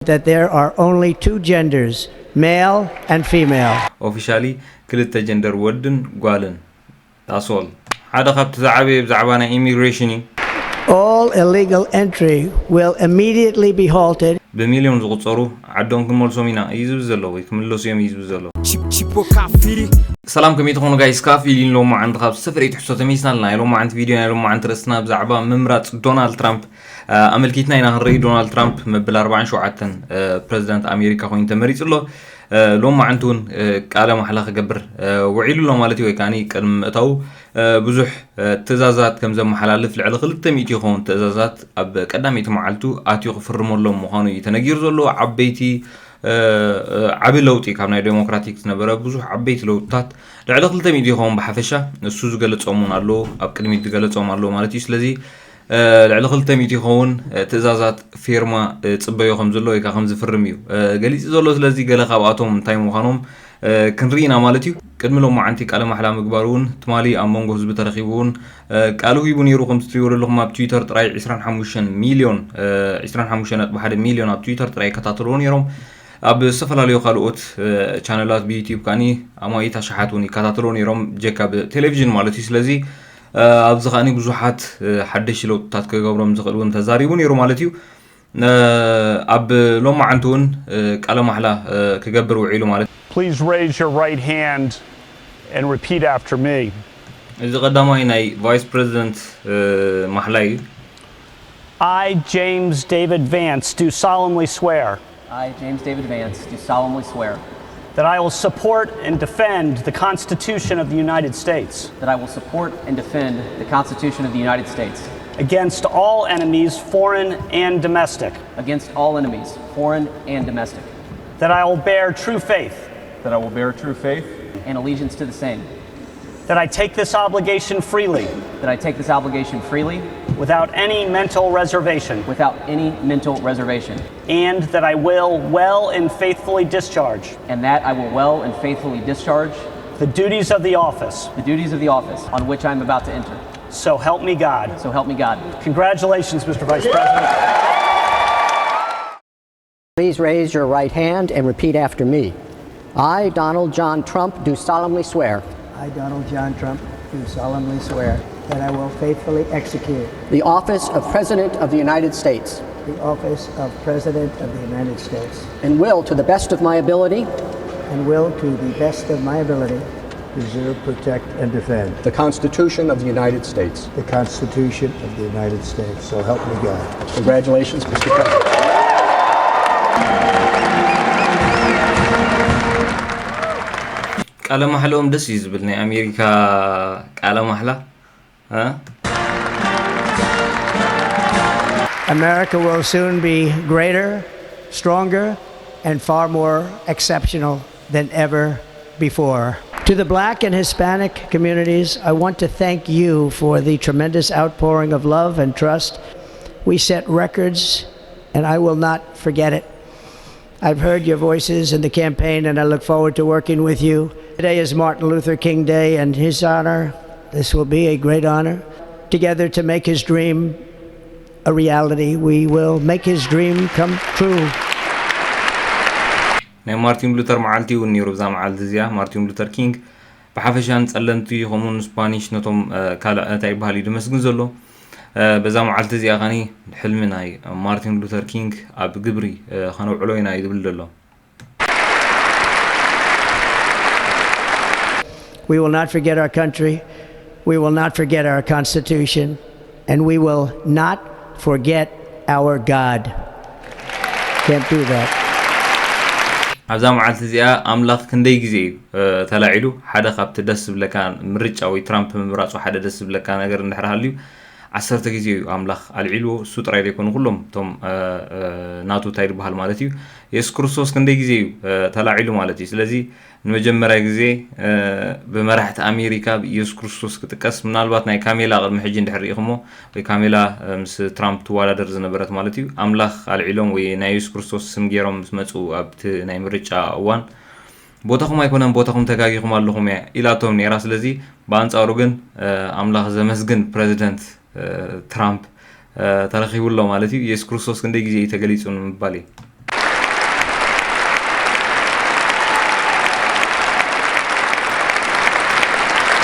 that there are only two genders, male and female. ኦፊሻሊ ክልተ ጀንደር ወድን ጓልን ታሶል ሓደ ካብቲ ዝዓበየ ብዛዕባ ናይ ኢሚግሬሽን እዩ። All illegal entry will immediately be halted. ብሚልዮን ዝቁፀሩ ዓዶም ክንመልሶም ኢና እዩ ዝብል ዘሎ ወይ ክምለሱ እዮም እዩ ዝብል ዘሎ። Ci, ci può capire. ሰላም ከመይ ትኾኑ ጋይስ? ካፍ ኢሊን ሎማዓንቲ ካብ ዝተፈለየ ትሕዝቶ ተመሊስና ኣለና። ናይ ሎማዓንቲ ቪድዮ ናይ ሎማዓንቲ ርእስና ብዛዕባ ምምራፅ ዶናልድ ትራምፕ ኣመልኪትና ኢና ክንርኢ። ዶናልድ ትራምፕ መበል ኣርባዓን ሸውዓተን ፕረዚደንት ኣሜሪካ ኮይኑ ተመሪፁ ኣሎ። ሎማዓንቲ እውን ቃለ ማሕላ ክገብር ውዒሉ ኣሎ ማለት እዩ። ወይ ከዓ ቅድሚ ምእታው ብዙሕ ትእዛዛት ከም ዘመሓላልፍ ልዕሊ ክልተ ሚእቲ ይኸውን ትእዛዛት ኣብ ቀዳመይቲ መዓልቱ ኣትዩ ክፍርመሎም ምዃኑ እዩ ተነጊሩ ዘሎ። ዓበይቲ ዓቢ ለውጢ ካብ ናይ ዴሞክራቲክ ዝነበረ ብዙሕ ዓበይቲ ለውጥታት ልዕሊ ክልተ ሚእቲ ይኸውን ብሓፈሻ እሱ ዝገለጾም እውን ኣለዎ ኣብ ቅድሚት ዝገለጾም ኣለዎ ማለት እዩ። ስለዚ ልዕሊ ክልተ ሚእቲ ይኸውን ትእዛዛት ፌርማ ጽበዮ ከም ዘሎ ወይ ከዓ ከም ዝፍርም እዩ ገሊጹ ዘሎ። ስለዚ ገለ ካብኣቶም እንታይ ምዃኖም ክንርኢ ኢና ማለት እዩ። ቅድሚ ሎማዓንቲ ቃለ ማሕላ ምግባሩ እውን ትማሊ ኣብ መንጎ ህዝቢ ተረኺቡ እውን ቃሉ ሂቡ ነይሩ። ከም ትሪእዎ ዘለኹም ኣብ ትዊተር ጥራይ ዕስራን ሓሙሽተን ሚልዮን ዕስራን ሓሙሽተን ነጥቢ ሓደ ሚልዮን ኣብ ትዊተር ጥራይ ይከታተልዎ ነይሮም። ኣብ ዝተፈላለዩ ካልኦት ቻነላት ብዩቲዩብ ከዓኒ ኣማኢት ኣሽሓት እውን ይከታተልዎ ነይሮም ጀካ ብቴሌቪዥን ማለት እዩ። ስለዚ ኣብዚ ከዓኒ ብዙሓት ሓደሽቲ ለውጥታት ክገብሮም ዝኽእል እውን ተዛሪቡ ነይሩ ማለት እዩ። ኣብ ሎማዓንቲ እውን ቃለ ማሕላ ክገብር ውዒሉ ማለት እዩ። Please raise your right hand and repeat after me. እዚ ቀዳማይ ናይ ቫይስ ፕሬዚደንት ማሕላ እዩ። I, James David Vance, do solemnly swear I, James David Vance, do solemnly swear that I will support and defend the Constitution of the United States that I will support and defend the Constitution of the United States against all enemies, foreign and domestic, against all enemies, foreign and domestic, that I will bear true faith that I will bear true faith and allegiance to the same, that I take this obligation freely that I take this obligation freely without any mental reservation, without any mental reservation, and that I will well and faithfully discharge and that I will well and faithfully discharge the duties of the office. The duties of the office on which I am about to enter. So help me God. So help me God. Congratulations, Mister Vice President. Please raise your right hand and repeat after me. I, Donald John Trump, do solemnly swear I, Donald John Trump, do solemnly swear that I will faithfully execute the office of President of the United States the office of President of the United States and will, to the best of my ability, and will, to the best of my ability, preserve, protect, and defend the Constitution of the United States. The Constitution of the United States. So help me God. Congratulations, Mister President. ቃለ ማሕለኦም ደስ እዩ ዝብል ናይ ኣሜሪካ ቃለ ማሕላ። America will soon be greater, stronger, and far more exceptional than ever before. To the black and Hispanic communities, I want to thank you for the tremendous outpouring of love and trust. We set records, and I will not forget it. I've heard your voices in the campaign, and I look forward to working with you. Today is Martin Luther King Day, and his honor, this will be a great honor, together to make his dream a reality. We will make his dream come true. ናይ ማርቲን ሉተር መዓልቲ እውን ነይሩ። እዛ መዓልቲ እዚኣ ማርቲን ሉተር ኪንግ ብሓፈሻ ንፀለምቲ ከምኡ ንስፓኒሽ ነቶም ካልእ እንታይ ይበሃል እዩ ድመስግን ዘሎ። በዛ መዓልቲ እዚኣ ከኒ ሕልሚ ናይ ማርቲን ሉተር ኪንግ ኣብ ግብሪ ከነውዕሎ ኢና እዩ ዝብል ዘሎ። We will not forget our country. We will not forget our Constitution. And we will not forget our God. Can't do that. ኣብዛ መዓልቲ እዚኣ ኣምላኽ ክንደይ ግዜ እዩ ተላዒሉ? ሓደ ካብቲ ደስ ዝብለካ ምርጫ ወይ ትራምፕ ምምራፁ ሓደ ደስ ዝብለካ ነገር እንድሕር ሃልዩ ዓሰርተ ግዜ እዩ ኣምላኽ ኣልዒልዎ። እሱ ጥራይ ዘይኮኑ ኩሎም እቶም ናቱ እንታይ ዝበሃል ማለት እዩ የሱስ ክርስቶስ ክንደይ ግዜ እዩ ተላዒሉ ማለት እዩ። ስለዚ ንመጀመርያ ግዜ ብመራሕቲ ኣሜሪካ ብኢየሱስ ክርስቶስ ክጥቀስ ምናልባት ናይ ካሜላ ቅድሚ ሕጂ እንድሕር ርኢኹሞ ወይ ካሜላ ምስ ትራምፕ ትወዳደር ዝነበረት ማለት እዩ ኣምላኽ ኣልዒሎም ወይ ናይ የሱስ ክርስቶስ ስም ገይሮም ምስ መፁ ኣብቲ ናይ ምርጫ እዋን ቦታኹም ኣይኮነን ቦታኹም ተጋጊኹም ኣለኹም እያ ኢላቶም ነይራ። ስለዚ ብኣንፃሩ ግን ኣምላኽ ዘመስግን ፕረዚደንት ትራምፕ ተረኺቡ ኣሎ ማለት እዩ። ኢየሱስ ክርስቶስ ክንደይ ግዜ እዩ ተገሊፁ ንምባል እዩ።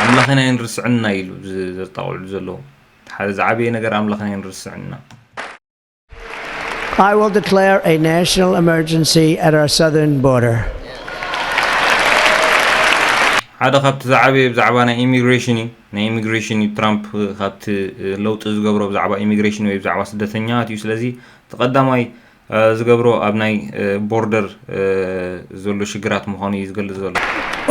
ኣምላኽና ኣይንርስዕና ኢሉ ዝ- ዘጣቕዕሉ ዘለዉ። ሓደ ዝዓበየ ነገር ኣምላኽና ኣይንርስዕና። I will declare a national emergency at our southern border. ሓደ ካብቲ ዝዓበየ ብዛዕባ ናይ ኢሚግሬሽን እዩ። ናይ ኢሚግሬሽን እዩ። ትራምፕ ካብቲ ለውጢ ዝገብሮ ብዛዕባ ኢሚግሬሽን ወይ ብዛዕባ ስደተኛታት እዩ። ስለዚ እቲ ቀዳማይ ዝገብሮ ኣብ ናይ ቦርደር ዘሎ ሽግራት ምዃኑ እዩ ዝገልጽ ዘሎ።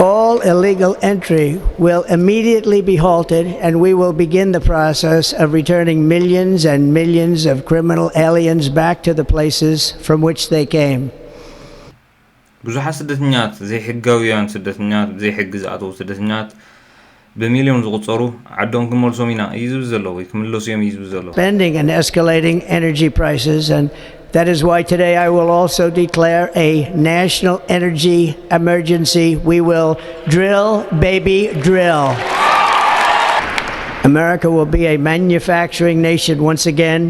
All illegal entry will immediately be halted, and we will begin the process of returning millions and millions of criminal aliens back to the places from which they came. ብዙሓት ስደተኛት፣ ዘይሕጋውያን ስደተኛት፣ ብዘይሕጊ ዝኣተዉ ስደተኛት ብሚልዮን ዝቑጸሩ ዓዶም ክንመልሶም ኢና እዩ ዝብል ዘሎ፣ ወይ ክምለሱ እዮም እዩ ዝብል ዘሎ። Spending and escalating energy prices, and that is why today I will also declare a national energy emergency. We will drill, baby, drill. America will be a manufacturing nation once again,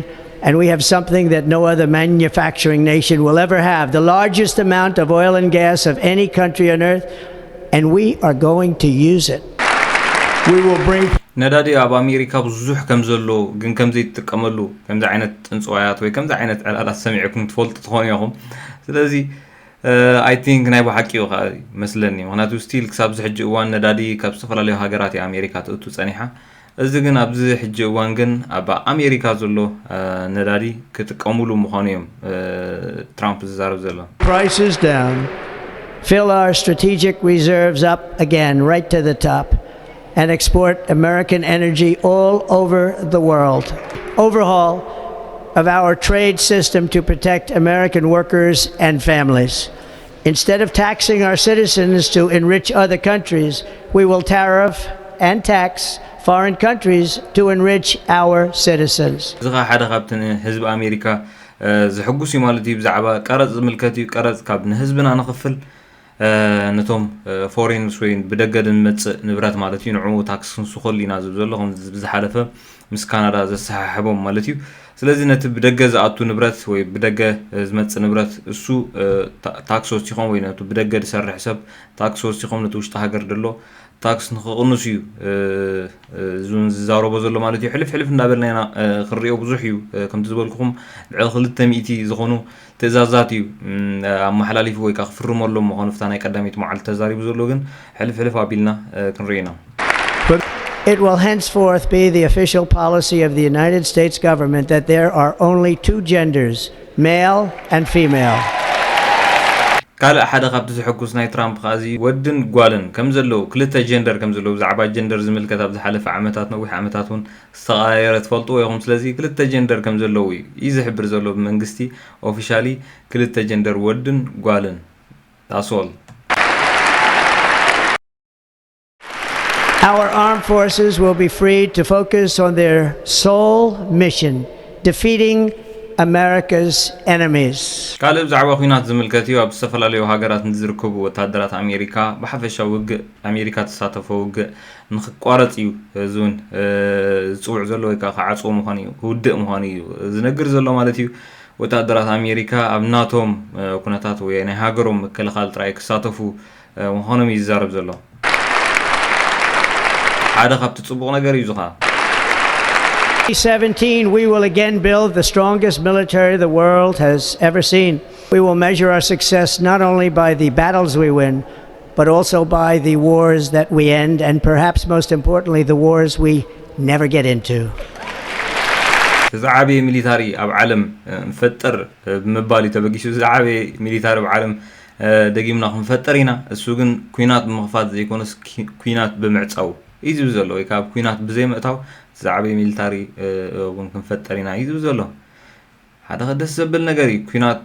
and we have something that no other manufacturing nation will ever have, the largest amount of oil and gas of any country on earth, and we are going to use it. We will bring ነዳዲ ኣብ ኣሜሪካ ብዙሕ ከም ዘሎ ግን ከም ዘይትጥቀመሉ ከምዚ ዓይነት ጥንፅዋያት ወይ ከምዚ ዓይነት ዕላላት ሰሚዕኩም ትፈልጡ ትኾኑ ኢኹም። ስለዚ I think ናይ ብሓቂ እዩ ከዓ መስለኒ። ምክንያቱ ስቲል ክሳብ እዚ ሕጂ እዋን ነዳዲ ካብ ዝተፈላለዩ ሃገራት እያ ኣሜሪካ ትእቱ ፀኒሓ። እዚ ግን ኣብዚ ሕጂ እዋን ግን ኣብ ኣሜሪካ ዘሎ ነዳዲ ክጥቀሙሉ ምዃኑ እዮም ትራምፕ ዝዛረብ ዘሎ። Prices down, fill our strategic reserves up again, right to the top, and export American energy all over the world. Overhaul of our trade system to protect American workers and families. Instead of taxing our citizens to enrich other countries, we will tariff and tax foreign countries to enrich our citizens. እዚ ኸዓ ሓደ ካብቲ ንህዝቢ ኣሜሪካ ዘሕጉስ እዩ ማለት እዩ። ብዛዕባ ቀረፅ ዝምልከት እዩ። ቀረፅ ካብ ንህዝብና ንኽፍል ነቶም ፎሬንስ ወይ ብደገ ንመፅእ ንብረት ማለት እዩ። ንዕኡ ታክስ ክንስኸሉ ኢና ዝብል ዘሎ ከም ዝሓለፈ ምስ ካናዳ ዘሰሓሕቦም ማለት እዩ። ስለዚ ነቲ ብደገ ዝኣቱ ንብረት ወይ ብደገ ዝመፅእ ንብረት እሱ ታክስ ወሲኾም ወይ ነቱ ብደገ ዝሰርሕ ሰብ ታክስ ወሲኾም ነቲ ውሽጢ ሃገር ዘሎ ታክስ ንክቕንሱ እዩ ዝዛረቦ ዘሎ ማለት እዩ። ሕልፍ ሕልፍ እንዳበልና ኢና ክንሪኦ ብዙሕ እዩ። ከምቲ ዝበልኩኹም ልዕሊ ክልተ ሚእቲ ዝኾኑ ትእዛዛት እዩ ኣመሓላሊፉ ወይ ከዓ ክፍርመሎም ምዃኑ ፍታ ናይ ቀዳሚት መዓልቲ ተዛሪቡ ዘሎ ግን ሕልፍ ሕልፍ ኣቢልና ክንሪኦ ኢና። It will henceforth be the official policy of the United States government that there are only two genders, male and female. ካልእ ሓደ ካብቲ ዘሐጉስ ናይ ትራምፕ ከዚ ወድን ጓልን ከም ዘለዉ ክልተ ጀንደር ከም ዘለዉ ብዛዕባ ጀንደር ዝምልከት ኣብ ዝሓለፈ ዓመታት ነዊሕ ዓመታት እውን ዝተቐያየረ ትፈልጥዎ ኢኹም። ስለዚ ክልተ ጀንደር ከም ዘለዉ እዩ እዩ ዝሕብር ዘሎ ብመንግስቲ ኦፊሻሊ ክልተ ጀንደር ወድን ጓልን ኣሶል Our armed forces will be free to focus on their sole mission, defeating America's enemies. ካልእ ብዛዕባ ኲናት ዝምልከት እዩ። ኣብ ዝተፈላለዩ ሃገራት ንዝርከቡ ወታደራት ኣሜሪካ ብሓፈሻ ውግእ ኣሜሪካ ትሳተፎ ውግእ ንክቋረፅ እዩ እዚ እውን ዝፅውዕ ዘሎ ወይ ከዓ ክዓፅዎ ምዃኑ እዩ ክውድእ ምዃኑ እዩ ዝነግር ዘሎ ማለት እዩ። ወታደራት ኣሜሪካ ኣብ ናቶም ኩነታት ወይ ናይ ሃገሮም ምክልኻል ጥራይ ክሳተፉ ምዃኖም እዩ ዝዛረብ ዘሎ። ሓደ ካብቲ ፅቡቕ ነገር እዩ ዝኻ seventeen, we will again build the strongest military the world has ever seen. We will measure our success not only by the battles we win, but also by the wars that we end, and perhaps most importantly, the wars we never get into. ዝዓበየ ሚሊታሪ ኣብ ዓለም ንፈጥር ብምባል እዩ ተበጊሱ። ዝዓበየ ሚሊታሪ ኣብ ዓለም ደጊምና ክንፈጥር ኢና። እሱ ግን ኲናት ብምኽፋት ዘይኮነስ ኲናት ብምዕፃው እዩ ዝብል ዘሎ ወይ ካብ ኲናት ብዘይምእታው ዝዓበየ ሚሊታሪ እውን ክንፈጥር ኢና እዩ ዝብል ዘሎ። ሓደ ደስ ዘብል ነገር እዩ ኲናት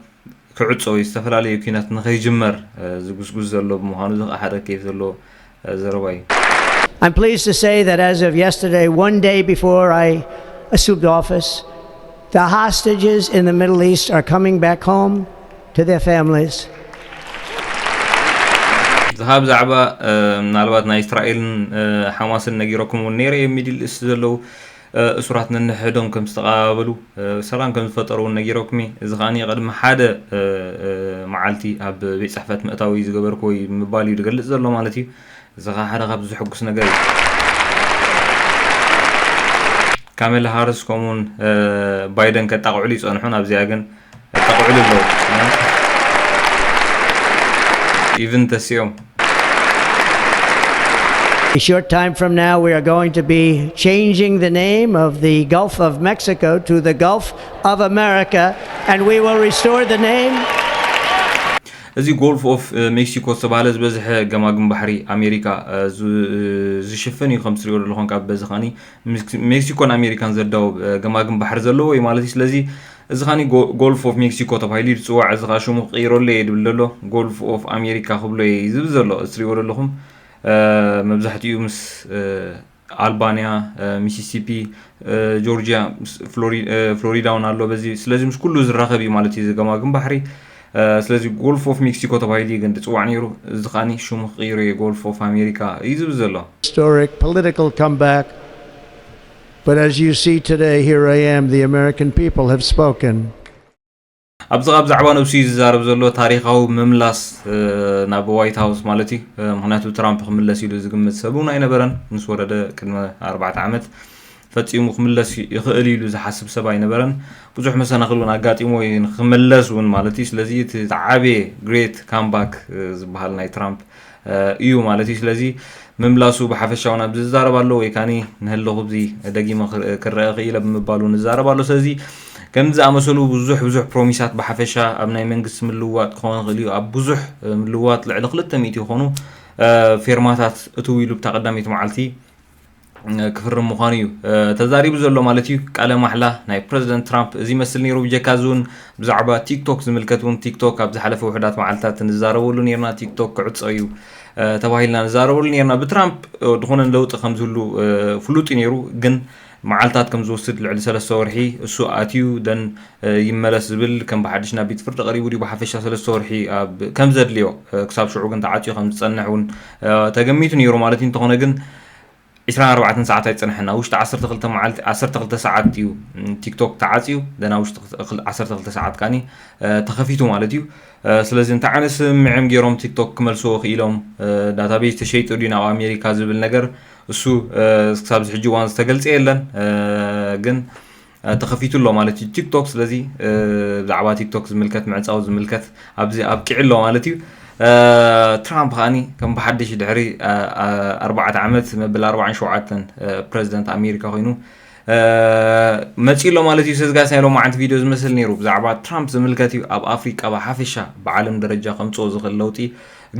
ክዕጾ ወይ ዝተፈላለዩ ኲናት ንኸይጅመር ዝጉስጉስ ዘሎ ብምዃኑ እዚ ሓደ ኬፍ ዘሎ ዘረባ እዩ። I'm pleased to say that as of yesterday, one day before I assumed office, the hostages in the Middle East are coming back home to their families. ዝኻ ብዛዕባ ምናልባት ናይ እስራኤልን ሓማስን ነጊረኩም እውን ነይረ እዮም ሚድል ኢስት ዘለዉ እሱራት ነንሕዶም ከም ዝተቐባበሉ ሰላም ከም ዝፈጠሩ እውን ነጊረኩም እየ። እዚ ከኣ ቅድሚ ሓደ መዓልቲ ኣብ ቤት ፅሕፈት ምእታዊ ዝገበርኩ ወይ ምባል እዩ ዝገልፅ ዘሎ ማለት እዩ። እዚ ከኣ ሓደ ካብ ዝሕጉስ ነገር እዩ። ካሜላ ሃርስ ከምኡውን ባይደን ከጣቕዕሉ ይጸንሑ። ኣብዚኣ ግን ኣጣቕዕሉ ኣለዉ። ኢቭን ተሲኦም A short time from now, we are going to be changing the name of the Gulf of Mexico to the Gulf of America, and we will restore the name. እዚ ጎልፍ ኦፍ ሜክሲኮ ዝተባህለ ዝበዝሐ ገማግም ባሕሪ ኣሜሪካ ዝሽፍን እዩ። ከም ትሪኦ ዘለኹም ካብ በዚ ከኒ ሜክሲኮን ኣሜሪካን ዘዳውብ ገማግም ባሕሪ ዘለዎ እዩ ማለት እዩ። ስለዚ እዚ ከኒ ጎልፍ ኦፍ ሜክሲኮ ተባሂሉ እዩ ዝፅዋዕ። እዚ ከዓ ሽሙ ክቅይረሉ እየ ድብል ዘሎ። ጎልፍ ኦፍ ኣሜሪካ ክብሎ እየ ዝብል ዘሎ። እዚ ትሪእዎ ዘለኹም መብዛሕትኡ ምስ ኣልባንያ፣ ሚሲሲፒ፣ ጆርጂያ፣ ፍሎሪዳ እውን ኣሎ። በዚ ስለዚ ምስ ኩሉ ዝራኸብ እዩ ማለት እዩ። እዚ ገማግም ባሕሪ ስለዚ ጎልፍ ኦፍ ሜክሲኮ ተባሂሉ እዩ ግን ዝፅዋዕ ነይሩ። እዚ ከዓኒ ሽሙ ክቅይሮ እዩ፣ ጎልፍ ኦፍ ኣሜሪካ እዩ ዝብል ዘሎ። Historic political comeback. But as you see today, here I am. The American people have spoken. ኣብዚ ካብ ዛዕባ ነብሱ እዩ ዝዛረብ ዘሎ። ታሪካዊ ምምላስ ናብ ዋይት ሃውስ ማለት እዩ። ምክንያቱ ትራምፕ ክምለስ ኢሉ ዝግምት ሰብ እውን ኣይነበረን። ምስ ወረደ ቅድሚ ኣርባዕተ ዓመት ፈፂሙ ክምለስ ይኽእል ኢሉ ዝሓስብ ሰብ ኣይነበረን። ብዙሕ መሰናኽል እውን ኣጋጢሞ እዩ ንክመለስ እውን ማለት እዩ። ስለዚ እቲ ዝዓበየ ግሬት ካምባክ ዝበሃል ናይ ትራምፕ እዩ ማለት እዩ። ስለዚ ምምላሱ ብሓፈሻ እውን ኣብዚ ዝዛረብ ኣሎ ወይ ካኒ ንህለኹ እዚ ደጊመ ክር- ክረአ ክኢለ ብምባል እውን ዝዛረብ ኣሎ። ስለዚ ከምዚ ዝኣመሰሉ ብዙሕ ብዙሕ ፕሮሚሳት ብሓፈሻ ኣብ ናይ መንግስቲ ምልዋጥ ክኾን ይኽእል እዩ። ኣብ ብዙሕ ምልዋጥ ልዕሊ ክልተ ሚእቲ ዝኾኑ ፌርማታት እትው ኢሉ ብታ ቀዳመይቲ መዓልቲ ክፍርም ምዃኑ እዩ ተዛሪቡ ዘሎ ማለት እዩ። ቃለ ማሕላ ናይ ፕረዚደንት ትራምፕ እዚ ይመስል ነይሩ። ብጀካ እዚ እውን ብዛዕባ ቲክቶክ ዝምልከት እውን ቲክቶክ ኣብ ዝሓለፈ ውሕዳት መዓልትታት ንዛረበሉ ነርና። ቲክቶክ ክዕጾ እዩ ተባሂልና ንዛረበሉ ነርና። ብትራምፕ ድኾነ ለውጢ ከም ዝህሉ ፍሉጥ እዩ ነይሩ፣ ግን መዓልታት ከም ዝወስድ ልዕሊ ሰለስተ ወርሒ እሱ ኣትዩ ደን ይመለስ ዝብል ከም ብሓድሽ ናብ ቤት ፍርዲ ቀሪቡ ድዩ ብሓፈሻ ሰለስተ ወርሒ ኣብ ከም ዘድልዮ ክሳብ ሽዑ ግን ተዓፅዩ ከም ዝፀንሕ እውን ተገሚቱ ነይሩ ማለት እዩ። እንተኾነ ግን ዕስራን ኣርባዕተን ሰዓት ኣይፀንሐና ውሽጢ ዓሰርተ ክልተ መዓልቲ ዓሰርተ ክልተ ሰዓት እዩ ቲክቶክ ተዓፅዩ ደና ውሽጢ ዓሰርተ ክልተ ሰዓት ካኒ ተኸፊቱ ማለት እዩ። ስለዚ እንታይ ዓይነት ስምምዕም ገይሮም ቲክቶክ ክመልስዎ ክኢሎም ዳታቤዝ ተሸይጡ ድዩ ናብ ኣሜሪካ ዝብል ነገር እሱ ክሳብ ሕጂ እዋን ዝተገልፀ የለን። ግን ተኸፊቱ ኣሎ ማለት እዩ ቲክቶክ። ስለዚ ብዛዕባ ቲክቶክ ዝምልከት ምዕፃው ዝምልከት ኣብዚ ኣብቂዑ ኣሎ ማለት እዩ። ትራምፕ ከዓኒ ከም ብሓድሽ ድሕሪ ኣርባዕተ ዓመት መበል ኣርባዓን ሸውዓተን ፕረዚደንት ኣሜሪካ ኮይኑ መፂኡ ኣሎ ማለት እዩ። ሰዝጋስ ናይ ሎማዓንቲ ቪድዮ ዝመስል ነይሩ ብዛዕባ ትራምፕ ዝምልከት እዩ። ኣብ ኣፍሪቃ ብሓፈሻ ብዓለም ደረጃ ከምፅኦ ዝኽእል ለውጢ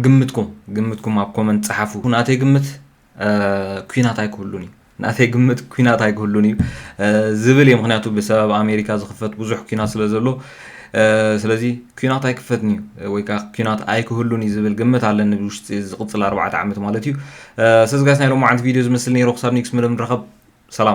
ግምትኩም ግምትኩም ኣብ ኮመንት ፀሓፉ። ናተይ ግምት ኩናት ኣይክህሉን እዩ። ናተይ ግምት ኩናት ኣይክህሉን እዩ ዝብል እየ። ምክንያቱ ብሰበብ ኣሜሪካ ዝኽፈት ብዙሕ ኩናት ስለ ዘሎ ስለዚ ኩናት ኣይክፈትን እዩ ወይ ከዓ ኩናት ኣይክህሉን እዩ ዝብል ግምት ኣለኒ ብውሽጢ ዝቕፅል ኣርባዕተ ዓመት ማለት እዩ። ሰዝጋስ ናይ ሎማዓንቲ ቪድዮ ዝመስል ነይሩ። ክሳብ ኒክስ ምድም ንረኸብ። ሰላም።